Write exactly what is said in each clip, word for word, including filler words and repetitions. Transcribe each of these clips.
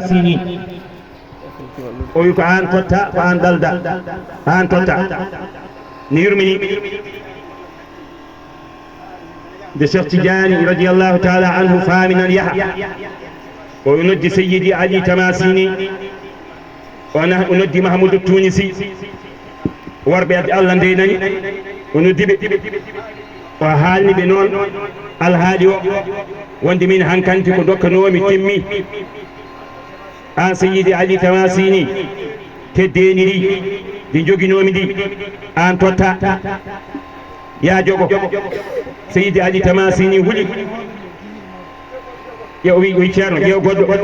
Tamasini. O wi ko aan totta, ko aan ɗalda, ko aan totta. Ne yurmini. Nde Cheikh Tidiane radiyallahu taala anhu faami noon yaha, o noddi Seydi Ali Tamasini, o na-, o noddi Mahamoudou Tounisi, worɓe Allah nde nani, o noddi ɓe, o haalni ɓe noon alhaali o, wonde min hankanti ko dokkanoomi timmi. Aan Seydi Ali Tamasini, teddeendi ndi, ndi njoginoomi ndi, aan totta. Yaa jogo. Seydi Ali Tamasini huli. Ƴeew, wi, wi Ceerno, ƴeew goɗɗo.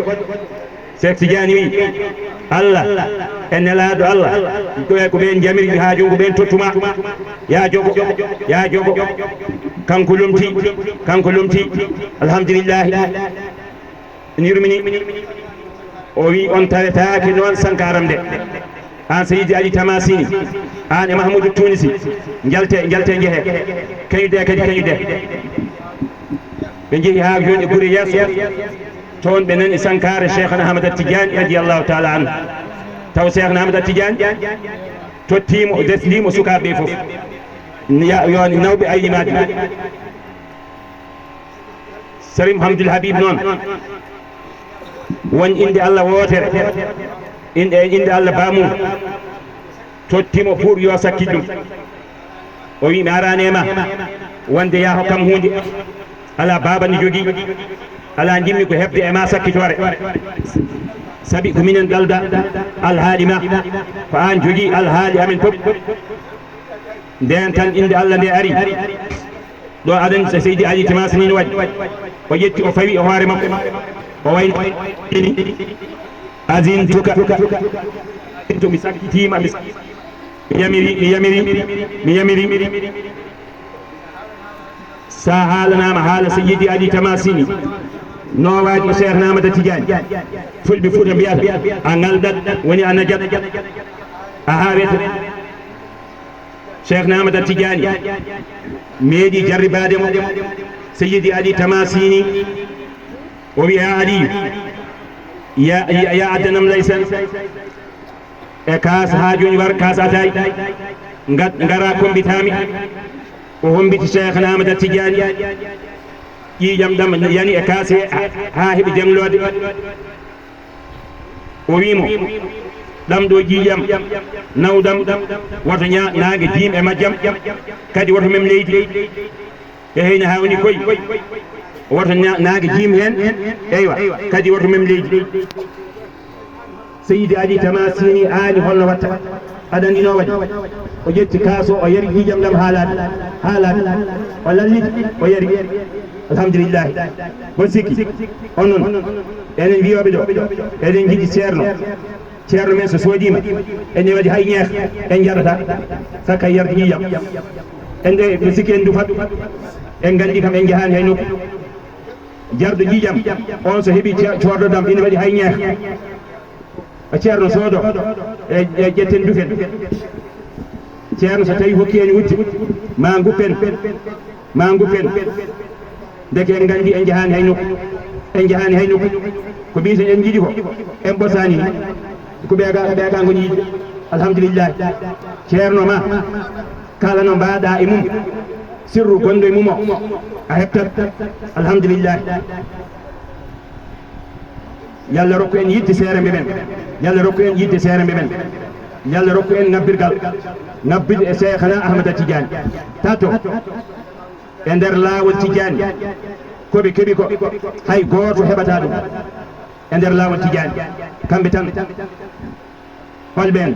Seek Tijaani wi, Allah e Nelaaɗo Allah, ɗo e ko ɓeen njamiri haa junngo ɓeen tottuma. Yaa jogo, yaa jogo. Kanko lomti, kanko lomti. Alhamdulillahi. Ene yurmini. O wi, "On tawetaake noon sankaram de. Aan Seydi Ali Tamasini, aan e Mahamudu Tunisi, njalte, njalte njehe. Kañude kadi, kañude." Ɓe njehi haa jooni e gure yeeso. Toon ɓe nani sankaare Cheikhna Ahmad Tidiane radiyallahu taala anhu. Taw Cheikhna Ahmad Tidiane tottiimo, o desliimo sukaaɓe ɓe fof. Ya-, yo nawɓe ayni maadi. Sëriñ Hamdul Habib noon, won innde Allah wootere, innde, innde Allah baamum, tottimo pour yo sakkit ɗum. O wi, "Mi araani e ma wonde yaa hokkam huunde. Alaa baaba ne jogii, alaa njimmi ko heɓde e ma sakkitoore. Sabi ko minen ɗalda alhaali ma, ko aan jogii alhaali amen fof." Ndeen tan innde Allah nde ari. Ɗo aɗa anndi Seydi Ali Tamasini no waɗi. O ƴetti, o fawi e hoore makko. O wayno ni, "Azintuka." To mi sakkitiima, mi, mi yamiri, mi yamiri, mi yamiri. Sa haalanaama haala Seydi Ali Tamasini, no waɗi Cheikhna Ahmada Tidiane. Fulɓe Fuuta mbiyata, a ngaldat, woni a najat, a haawete. Cheikhna Ahmada Tidiane meeɗi jarribaade mo. Seydi Ali Tamasini, o wiya, "Ali, ya, ya, ya addanam laysan." E kaas haa jooni war kaas ataay. Ngat-, ngara kombitaami. O hombiti Cheikhna Ahmada Tidiane. Ƴiiƴam ɗam yani e kaas he haa heɓi jangloode. O wii mo, "Ɗam ɗo ƴiiƴam, nawdam, woto ña-, naange jiim e majjam, kadi woto mem leydi." Ɓe heyni haa woni koy, woto ña-, naange jiim heen, eywa, kadi woto mem leydi. Seydi Ali Tamasini aani holno watta. Aɗa anndi no waɗi? O ƴetti kaas o, o yari ƴiiƴam ɗam haa laaɓi, haa laaɓi. O lalliti, o yari. Alhamdulillahi. Bon sikki, onon, enen wiyooɓe ɗo, eɗen njiɗi ceerno. Ceerno men so soodiima, ene waɗi hay ñeex, en njaɗata. Sakka yarde ƴiiƴam. En de, mi sikki en ndufat. En nganndi kam en njahaani hay nokku. Jarɗo ƴiiƴam, on so heɓi ce-, coordo ɗam, ene waɗi hay ñeex. A ceerno soodo, e, e ƴetten dufen. Ceerno so tawi hokki en wujje, ma nguppen, ma nguppen. Ndeke en nganndi en njahaani hay nokku, en njahaani hay nokku. Ko mbiyeten en njiɗi ko, en ɓosaani ni. Ko ɓeega, ɓeega ngoni yiɗde. Alhamdulillahi. Ceerno ma, kala no mbaɗa e mum, sirru gonɗo e mum o, a heɓtat. Alhamdulillahi. Yo Allah rokku en yiɗde seeremɓe men. Yo Allah rokku en yiɗde seeremɓe men. Yo Allah rokku en ŋabbirgal. Ŋabbude e Cheikhna Ahmada Tidiane. Tato. E nder laawol Tidiane. Ko ɓe keɓi ko. Hay gooto heɓata ɗum. E nder laawol Tidiane. Kamɓe tan. Holɓeen?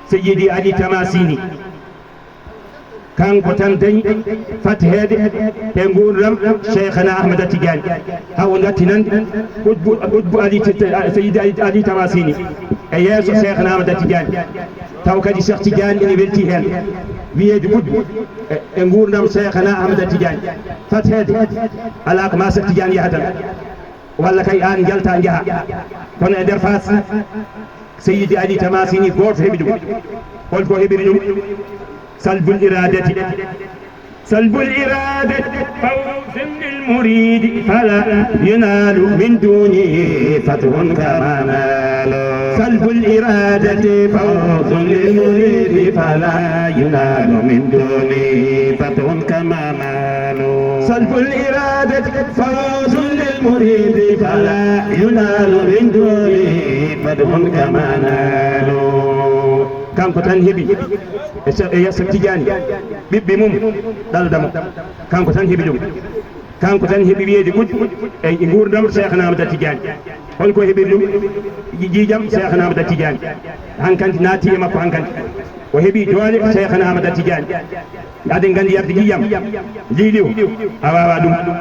Seydi Ali Tamasini. Kanko tan dañi fatheede e nguurndam Cheikhna Ahmada Tidiane. Haa o natti nan Qutbu, Qutbu Ali, Seydi Ali, Ali Tamasini e yeeso Cheikhna Ahmada Tidiane. Taw kadi Cheikh Tidiane ene welti heen. Wiyeede Qutbu e, e nguurndam Cheikhna Ahmada Tidiane. Fatheede, alaa ko ma Cheikh Tidiane yaha tan. Walla kay aan njalta njaha. Kono e nder Faas, Seydi Ali Tamasini gooto heɓi ɗum. Hol ko heɓiri ɗum? Salbul iradati. سلب الإرادة فوز للمريد، فلا ينال من دونه فتح كما نال. سلب الإرادة فوز للمريد، فلا ينال من دونه فتح كما نال. سلب الإرادة فوز للمريد، فلا ينال من دونه فتح كما نال. Kanko tan heɓi e se-, e yeeso Tijaani, ɓiɓɓe mum ɗalda mo. Kanko tan heɓi ɗum. Kanko tan heɓi wiyeede ɓuɗ e nguurndam Seekhna Ahmada Tijaani. Hol ko heɓiri ɗum? Ji-, jiijam Seekhna Ahmada Tijaani. Hankanti naati e makko hankanti. O heɓi doole Seekhna Ahmada Tijaani. Aden nganndi yarde jiijam, liiliw, a waawaa ɗum.